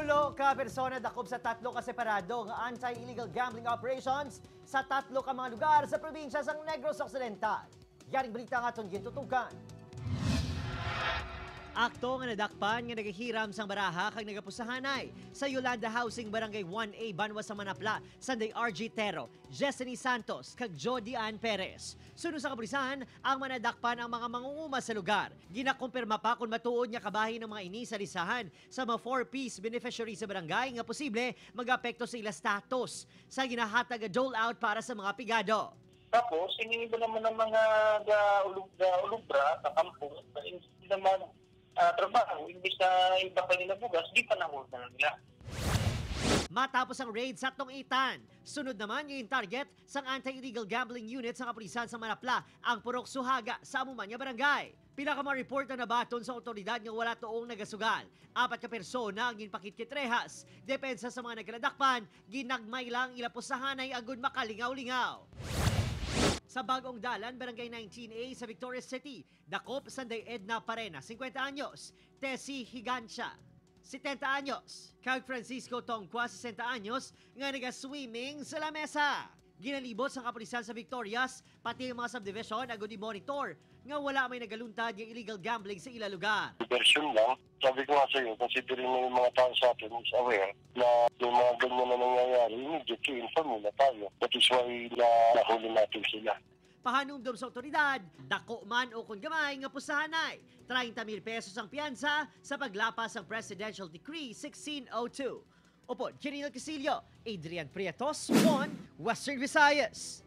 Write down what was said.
7 ka persona dakop sa tatlo ka separado nga anti-illegal gambling operations sa tatlo ka mga lugar sa probinsya sang Negros Occidental. Yaring balita nga aton gintutukan. Akto nga nadakpan nga nagahiram sang baraha kag nagapusahanay sa Yolanda Housing, Barangay 1A, Banwa sa Manapla, Sanday RG Tero, Jessany Santos kag Jody Ann Perez. Sunod sa kapulisan, ang manadakpan ang mga mangunguma sa lugar. Ginakumpirma pa kung matuod nga kabahin ng mga ini sa lisahan sa mga 4Ps beneficiary sa barangay nga posible mag-apekto sa ila status sa ginahatag nga dole out para sa mga pigado. Tapos, iniiba naman ng mga ga ulubra, kakampo, hindi naman trabaho, imbis na iba pa nila bugas, di pa na na nila. Matapos ang raid sa Tong-itan, sunod naman yung target sang anti-illegal gambling unit sa kapulisan sa Manapla, ang Purok Suhaga sa Amumanya Barangay. Pila ka mga report na nabaton sa otoridad nga wala toong nagasugal. 4 ka persona ang ginpakitkit rehas. Depensa sa mga nagkaladakpan, ginagmay lang ila pusahanay agud makalingaw-lingaw. Sa Bagong Dalan, Barangay 19A sa Victoria City, dakop Sanday Edna Parena, 50 anyos, Tessie Higancia, 70 anyos, kag Francisco Tongkwa, 60 anyos, nga naga-swimming sa lamesa. Ginalibot sa kapulisan sa Victorias, pati ang mga subdivision agud i-monitor nga wala may nagaluntad ng illegal gambling sa ila lugar. Version lang. Sabi ko nga sa iyo, considering na yung mga tao sa atin is aware na yung mga ganyan na nangyayari, immediately inform nila tayo. That is why na nahuli natin sila. Pahanumdum sa otoridad, dako man o kung gamay nga pusahanay. 30 mil pesos ang piyansa sa paglapas ng Presidential Decree 1602. Upod, Kirino Casillo, Adrian Prietos, 1, Western Visayas.